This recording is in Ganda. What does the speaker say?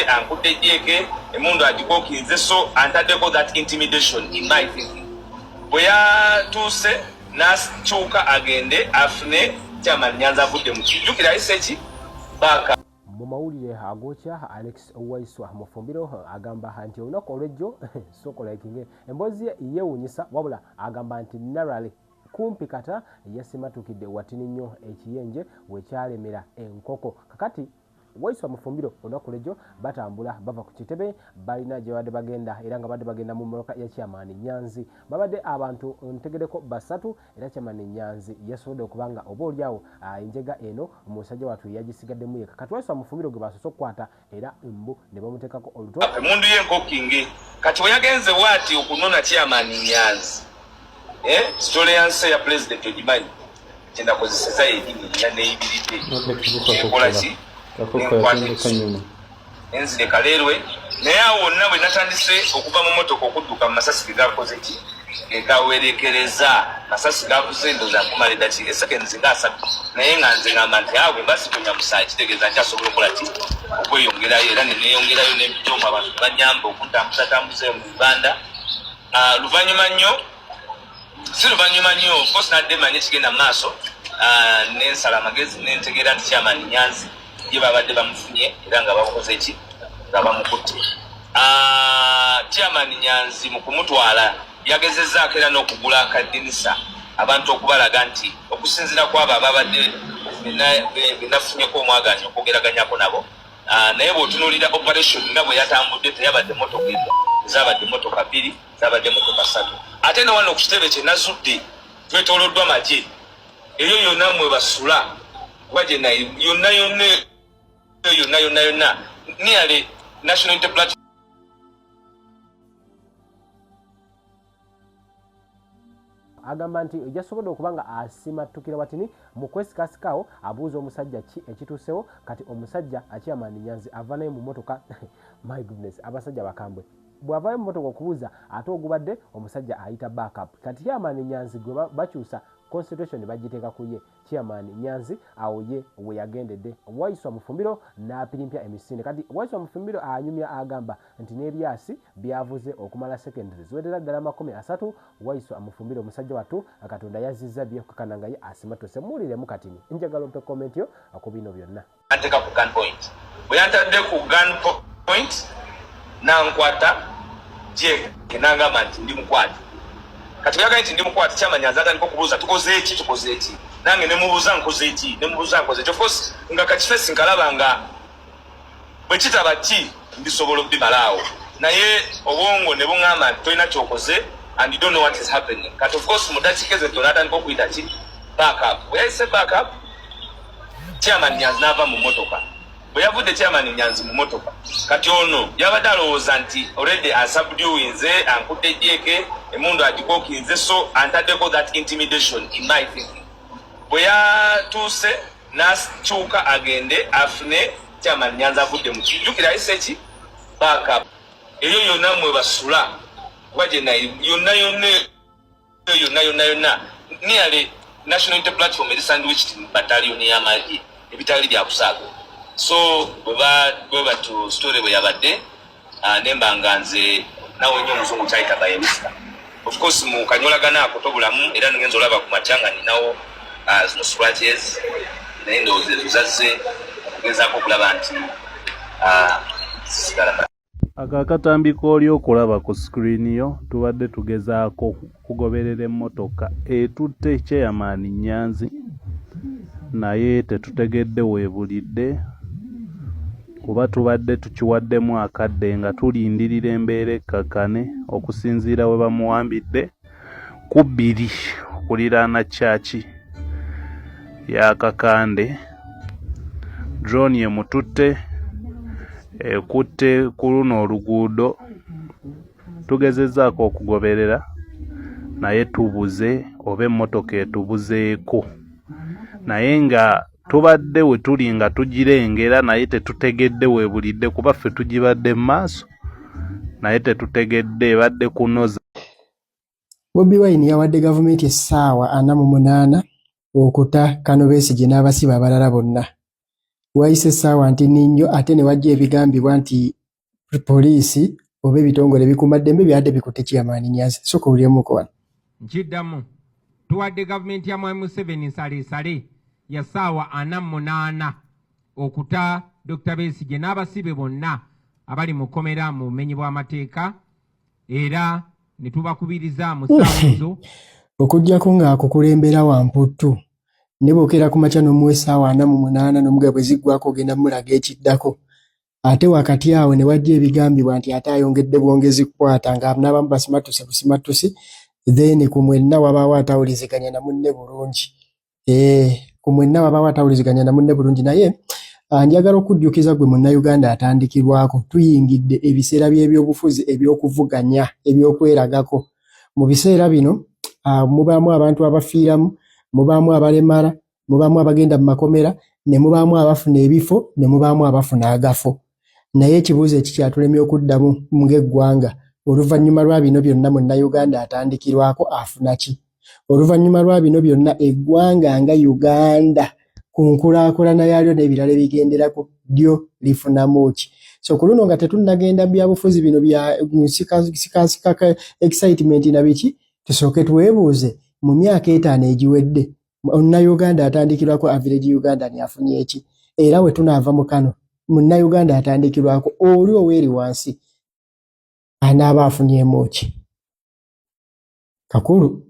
Ankudde jeeke, emundu agikokinze, so antaddeko that intimidation in my thinking. Bwe yatuuse n'akyuka agende afune Chairman Nyanzi avudde mu kijjukira ayise ki baaka. Mu mawulire agookya, Alex Waiswa Mufumbiro agamba nti olunaku olw'ejjo sooka olikinge emboozi ye yeewuunyisa, wabula agamba nti narale kumpi kata yasimatukidde watini nnyo ekiyenje wekyalemera enkoko. Kakati Waiswa Mufumbiro olunaku lwejjo batambula bava ku kitebe, balina gye babadde bagenda era nga badde bagenda mu mmotoka ya Chairman Nyanzi. Babadde abantu ntegereko basatu era Chairman Nyanzi yasobodde okuba nga oba oliawo enjega eno musajja wattu yagisigaddemu yekka. Kati Waiswa Mufumbiro gwe basoose okukwata era mbu ne bamuteekako oluto. Emundu ye nkokinge. Kati bwe yagenze bwati okunona Chairman Nyanzi, sitole ya nsi eya Pulezidenti ogimanyi, kyenakozeseza yenyini era neyimiridde enkola ki nenkwata ekisu enzire kaleerwe. Naye awo wonna bwe natandise okuva mu motoka okudduka mu masasi ge gakoze ki gegawerekereza masasi gavuze ndowooza kumala eddakiika eseconds nga 30, naye nga nze ngamba nti awo bwe mba sitonya musaayi kitegeeza nkyasobola okukola ki okweyongerayo, era neneyongerayo nempita omwo abantu ne banyamba okuntambuzatambuza mu Uganda. Luvannyuma nnyo, si luvannyuma nnyo, of course nadde manye kigenda mu maaso, nensala amagezi nentegeera nti Chairman Nyanzi ye babadde bamufunye era nga bamukoze ki nga bamukutte. Chairman Nyanzi mu kumutwala yagezezzaako era n'okugula akadinisa abantu okubalaga nti okusinziira ku abo ababadde benafunyeko omwagaanya okwogeraganyako nabo, naye bw'otunuulira operation nga bwe yatambudde teyabadde motoka emu, zabadde motoka bbiri, zabadde motoka ssatu. Ate ne wano ku kitebe kye nazudde twetooloddwa magye, eyo yonna mwe basula kuba gye yonna yonna yonna yonna yonna nearly National Unity Platform. Agamba nti jasobodde okuba nga asimattukira watini mu kwesikasikawo abuuza omusajja ki ekituusewo. Kati omusajja Chairman Nyanzi ava naye mu motoka. My goodness, abasajja bakambwe. Bw'avaayo mu motoka okubuuza ate ogubadde omusajja ayita backup. Kati Chairman Nyanzi gwe bakyusa concentration bagiteeka ku ye Chairman Nyanzi, awo ye we yagendedde Waiswa Mufumbiro n'apirimpya emisinde. Kati Waiswa Mufumbiro anyumya agamba nti n'ebyasi byavuze okumala seconds ziwerera ddala 30. Waiswa Mufumbiro omusajja wattu Katonda yazizza bye kukakana nga ye asimatuse. Muwuliremu katini, njagala ompe comment yo ku bino byonna. Anteeka ku gun point. Bwe yantadde ku gun point nankwata jeke nangamba nti ndi mukwate. Kati bwe yagambye nti ndi mukwate, Chairman Nyanzi atandika okubuuza tukoze ki, tukoze ki, nange ne mubuuza nkoze ki, ne mubuuza nkoze ki. Of course nga kakifesi nkalaba nga bwe kitaba ki ndisobola okubimalaawo, naye obwongo ne buŋŋamba nti tolina kyokoze and you don't know what is happening. Kati of course mu dakiika ezo ntono atandika okuyita ki backup. Bwe yayise backup, Chairman Nyanzi n'ava mu mmotoka. Bwe yavudde Chairman Nyanzi mu mmotoka, kati ono yabadde alowooza nti already asubduinze, ankudde jeeke, emundu agikokinze, so antaddeko that intimidation in my thinking. Bwe yatuuse n'akyuka agende afune Chairman Nyanzi avudde mu kijjukira ayise ki backup, eyo yonna mwe basula kuba gye yonna yonna yonna yonna yonna nearly National Unity Platform eri sandwiched mu battalion y'amagye ebitali bya kusaaga. So bwe batu story bwe yabadde, nemba nga nze nawe nnyo omuzungu kyayita bayemista. Of course mu kanyolagana ako tobulamu era ngenza olaba ku makya nga ninawo zino scratches, naye ndowooza ezo zazze okugezaako okulaba nti zisigala. Ako akatambi k'oli okulaba ku screen yo, tubadde tugezaako kugoberera emmotoka etutte Chairman Nyanzi, naye tetutegedde weebulidde kuba tubadde tukiwaddemu akadde nga tulindirira embeera ekkakkane okusinziira we bamuwambidde ku bbiri okuliraana church ya Kakande. Drone emututte ekutte ku luno oluguudo, tugezezzaako okugoberera naye tubuze oba emmotoka etubuzeeko, naye nga tubadde we tuli nga tugirengera naye tetutegedde weebulidde kuba ffe tugibadde mu maaso naye tetutegedde ebadde kunoza. Bobi Wine yawadde gavumenti essaawa 48 okuta Colonel Besigye n'abasibe abalala bonna. Wayise essaawa ntini nnyo ate ne wajja ebigambibwa nti poliisi oba ebitongole ebikuumaddembe byadde bikutte Chairman Nyanzi. Sooka owuliremuko wano. Nkiddamu, tuwadde gavumenti ya Mwami Museveni nsaleesale ya ssaawa 48 okuta Dokita Besigye n'abasibe bonna abali mu kkomera mu bumenyi bw'amateeka era ne tubakubiriza mu ssaawa ezo. Okuggyako ng'akukulembera wa mputtu, ne bw'okeera ku makya n'omuwa essaawa 48 n'omugamba bwe ziggwaako ogenda mulaga ekiddako. Ate wakati awo ne wajja ebigambibwa nti ate ayongedde bwongezi kukwata nga n'abamu basimattuse busimattusi, then ku mwenna wabaawo atawuliziganya na munne bulungi. Ku mwenna wabaawo atawuliziganya na munne bulungi. Naye njagala okujjukiza gwe munnayuganda atandikirwako, tuyingidde ebiseera by'ebyobufuzi eby'okuvuganya, eby'okweragako. Mu biseera bino mubaamu abantu abafiiramu, mubaamu abalemala, mubaamu abagenda mu makomera, ne mubaamu abafuna ebifo, ne mubaamu abafuna agafo. Naye ekibuuzo ekikyatulemye okuddamu ng'eggwanga, oluvannyuma lwa bino byonna munnayuganda atandikirwako afuna ki? Oluvannyuma lwa bino byonna eggwanga nga Uganda ku nkulaakulana yaalyo n'ebirala ebigenderako lyo lifunamu ki? So ku luno nga tetunnagenda mu byabufuzi bino bya sikasikaka excitement na biki, tusooke twebuuze mu myaka 5 egiwedde munnayuganda atandikirwako, average Ugandan, afunye ki? Era we tunaava mu kano, munnayuganda atandikirwako oli oweeri wansi anaaba afunyeemu ki? Kakulu.